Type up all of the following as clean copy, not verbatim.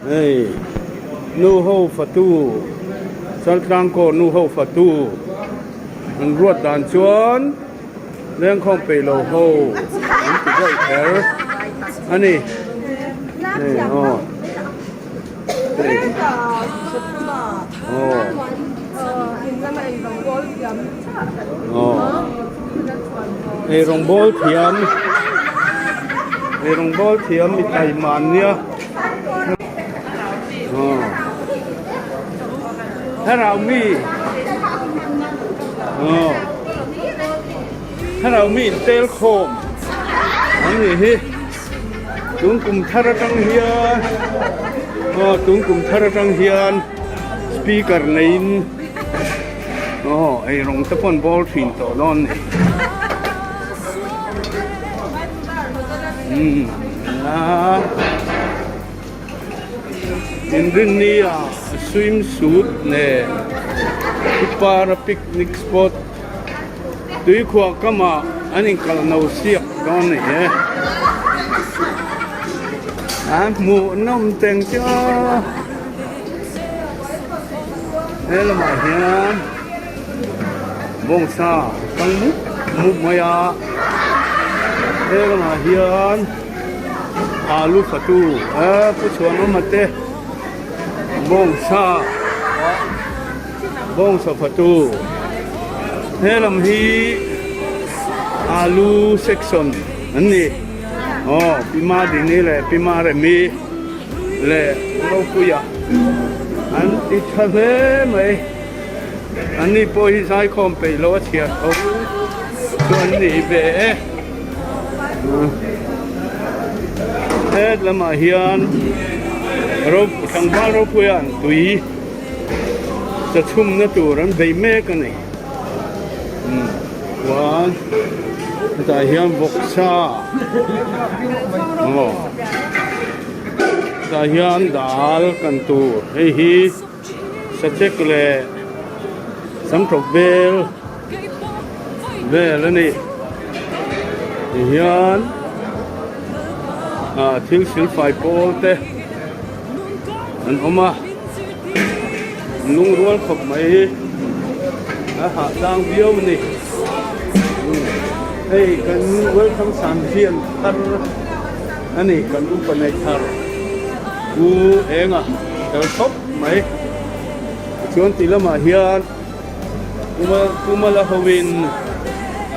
Hei nu ho fatu Chaltlang kaw nu ho fatu an ruat dan chuan lengkhawm peih lo ho an ti deuh kher a ni hei aw hei aw aw eirawngbawl thiam eirawngbawl thiam mi taima an nia. Thlarau mi Thlarau mi intel khawm an nih hi tun kum thar atang hian aw tun kum thar atang hian speaker neiin aw eirawng te pawh an bawl thin tawh dawn a ni. Inrinni ah swim suit nen Upara picnic spot tuikhuah kamah an inkal no siak dawn a ni e. A hmuh nawm teng chu he lamah hian bawngsa tang mup mup mai a he lamah hian alu fatu eh pu chhuan awm ate bawngsa bawngsa fatu he lam hi alu section an ni aw pi Madini leh pi Maremi leh Ropuia an ti tha hle mai. An ni pawh hi zaikhawm peih loh a chhiar tho chu an ni ve e. Het lamah hian tlangval ropuia an tui chachhumna tur an bei mek a ni. Chuan hetah hian vawksa aw hetah hian dal kan tur hei hi. Sachek leh samtawk vel vel a ni tihian ah thil silfai pawl te an awm a lungrual khawp mai hi a hah tlang viau a ni hei kan welcome san hian thar a ni kan upa nei thar u enga tel khawp mai chuan tih lamah hian kuma kuma la ho in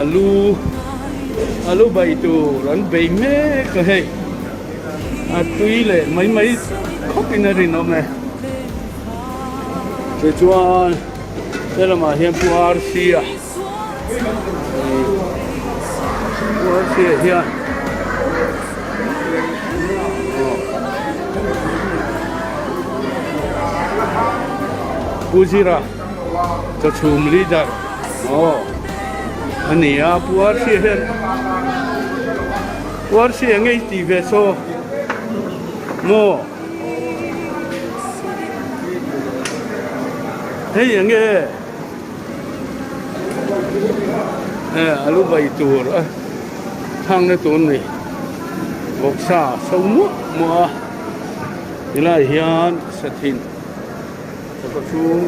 alu alu bai tur an bei mek a hei a tui leh mai mai khawp in a rinawm e tichuan he lamah hian pu Rc-a pu Rc-a hian Pu Zira chawchhum leader aw a ni a Pu Rc-a hian Pu Rc-a ngei tih ve saw maw hei enge a lu vai tur a thang na tur ni vawksa so muah muah a helai hian sathin chaw chhung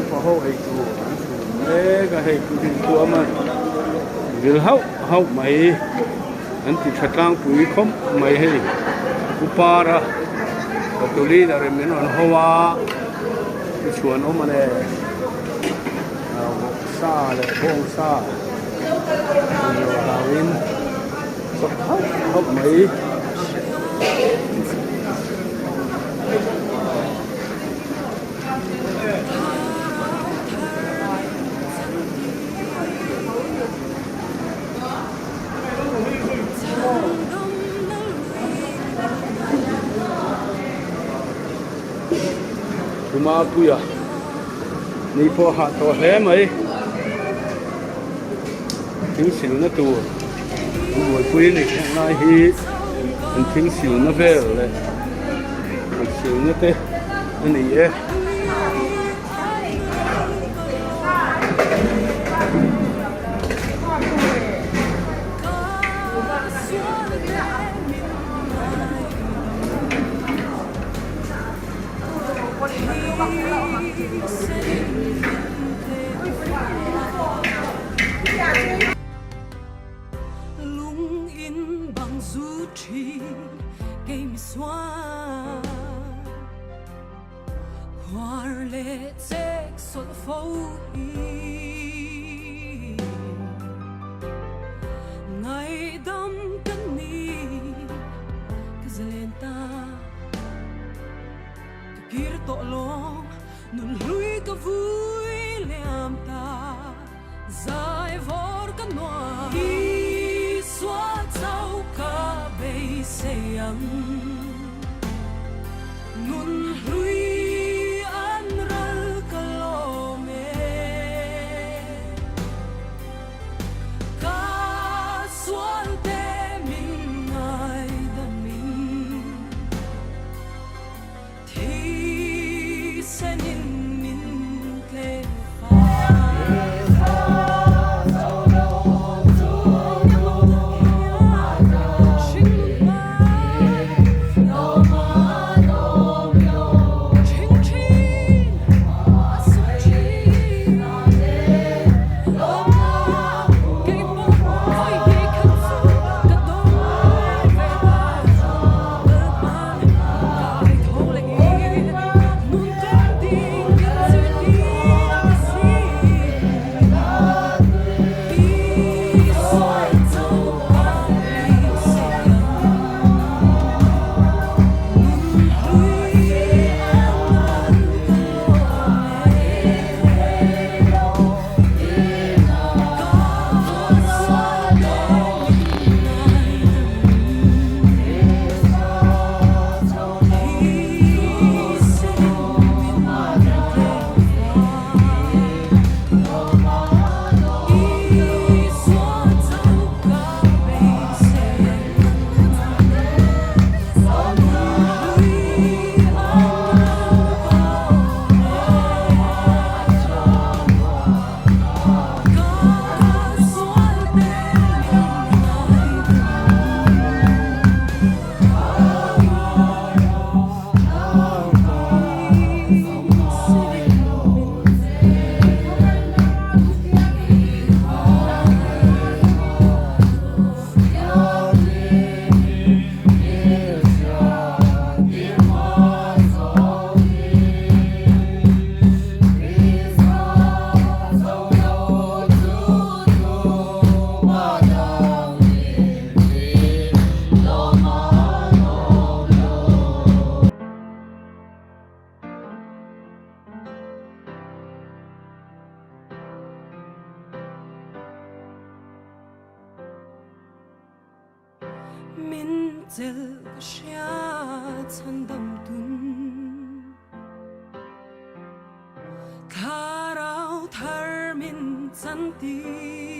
upa ho ei tur an chhum mek a hei pu Rinkuama vil hauh hauh mai an ti tha tlangpui khawp mai hei pu Para patuli la rem in rawn ho a tichhuan awm a ni vawksa leh bawngsa in chawp hauh hauh mai. Kumapuia ni pawh hah tawh hle mai thil silna tur an buaipui a ni heng lai hi an thil silna vel leh an silna te a ni e. ang Nun hlui an ral ka lawm e Ka sual te min ngaidamin Thisenin min tlem fai. Min chelh ka hria chhandam tun Thlarau thar min chan ti.